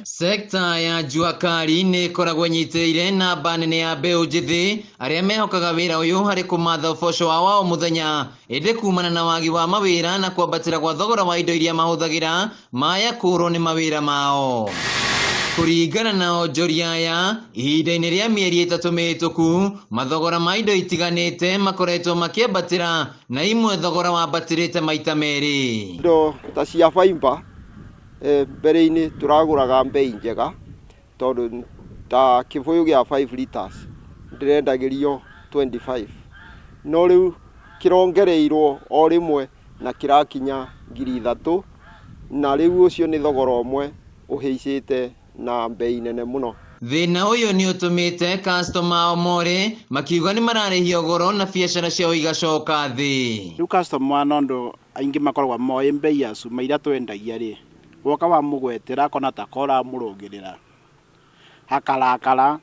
Sekta ya jua kali nĩ ĩkoragwo ĩnyitĩrĩire namba nene ya mbeũ njĩthĩ arĩa mehokaga wĩra ũyũ harĩ kũmatha ũboco wao wa o mũthenya, ĩndĩ kumana na wagi wa mawĩra na kwambatĩra gwa thogora wa indo iria mahũthagĩra maya kũrwo nĩ mawĩra mao. Kũringana na onjoria aya, ihinda-inĩ rĩa mĩeri 3 mĩhĩtũku, mathogora ma indo itiganĩte makoretwo makĩambatĩra na imwe thogora wambatĩrĩte maita 2. Indo ta cia baimba mbere-inĩ tũragũraga mbei njega tondũ ta kĩbũyũ gĩa 5 liters ndĩrendagĩrio 25, no rĩu kĩrongereirwo o rĩmwe na kĩrakinya 3,000, na rĩu ũcio nĩ thogora ũmwe ũhĩcĩte na mbei nene mũno. Thĩna ũyũ nĩ ũtũmĩte customer ao more makiuga nĩ mararĩhio goro na biacara ciao igacoka thĩ. Rĩu customer nondũ aingĩ makoragwo moĩ mbei ya cuma iria twendagia rĩ, woka wamũgwetera akona ta ko ũramũrũgĩrĩra, akarakara,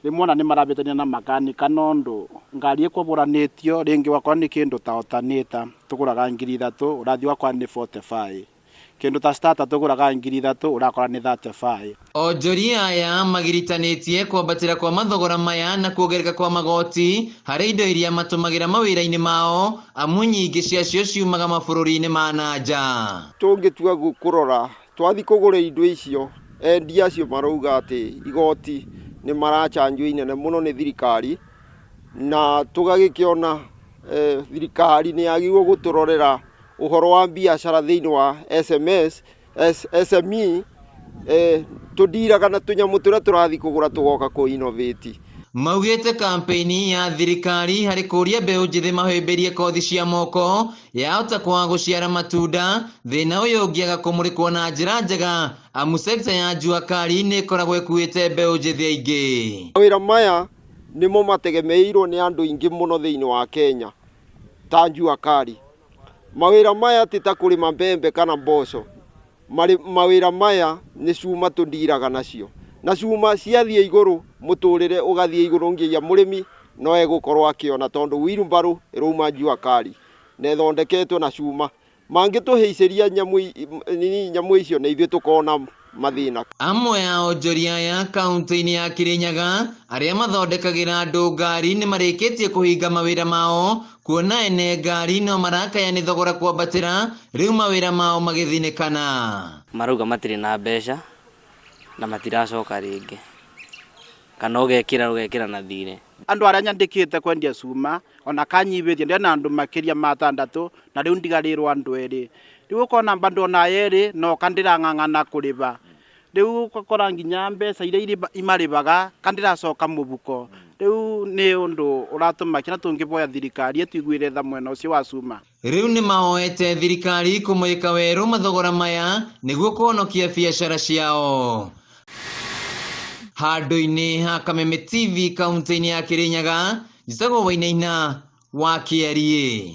rĩmwe ona nĩ marabĩtania na makanika nondũ ngari ĩkũbũranĩtio rĩngĩ ũgakora nĩ kĩndũ ta alternator tũgũraga 3,000 ũrathiĩ ũgakora nĩ 45, kĩndũ ta starter tũgũraga 3,000 ũrakora nĩ 35. Onjoria aya magiritanĩtie kwambatĩra kwa mathogora maya na kuongerereka kwa magoti harĩ indo iria matũmagĩra mawĩra-inĩ mao, amu nyingĩ ciacio ciumaga mabũrũri-inĩ ma na nja. Tũngĩtua kũrora twathiĩ kũgũra indo icio, endia acio marauga atĩ igoti nĩ marachanjwo inene mũno nĩ thirikari, na tũgagĩkĩona thirikari nĩ yagĩrĩirwo gũtũrorera ũhoro wa biacara thĩinĩ wa SMS, SME, tũndiraga na tũnyamũ tũrĩa tũrathiĩ kũgũra tũgoka kũ innovate. Maugĩte kampeini ya thirikari harĩ kũria mbeũ njĩthĩ mahĩmbĩrie kothi cia moko yahota kwaga gũciara matunda, thĩna ũyũ ũngĩaga kũmũrĩkwo na njĩra njega, amu sekta ya jua kali nĩ ĩkoragwo ĩkuĩte mbeũ njĩthĩ aingĩ. Mawĩra maya nĩmo mategemeirwo nĩ andũ aingĩ mũno thĩinĩ wa Kenya ta jua kali. Mawĩra maya ti ta kũrĩma mbembe kana mboco, mawĩra maya nĩ cuma tũndiraga nacio, na cuma ciathiĩ igũrũ mũtũrĩre ũgathiĩ igũrũ nginya mũrĩmi no egũkorwo akĩona tondũ wheelbarrow ĩrauma jua kali na ĩthondeketwo na cuma. Mangĩtũhĩcĩria nyamũ icio na ithuĩ tũkona mathĩna. Amwe a onjoria aya kaunti-inĩ ya Kirinyaga arĩa mathondekagĩra andũ ngari nĩ marĩkĩtie kũhinga mawĩra mao, kuona ene ngari no marakaya nĩ thogora kwambatĩra, rĩu mawĩra mao magĩthinĩkana. Marauga matirĩ na mbeca na matiracoka rĩngĩ, kana ũgekĩra na thirĩ. Andũ arĩa nyandĩkĩte kwendia cuma ona kanyibĩtie ndĩna andũ makĩria ma 6 na rĩu ndigarĩrwo andũ 2. Rĩu ũkona bado ona aya 2 no kandĩrang'ang'ana kũrĩba. Rĩu ũgakora nginya mbeca iria imarĩbaga kandĩracoka mũbuko. Rĩu nĩ ũndũ ũratũmakia na tũngĩboya thirikari ĩtũiguĩre tha mwena ũcio wa cuma. Rĩu nĩ mahoete thirikari kũmũrĩka werũ mathogora maya nĩguo kũhonokia biacara ciao. Handũ-inĩ ha Kameme TV kaunti-inĩ ya Kirinyaga, njĩtagwo Wainaina wa Kĩariĩ.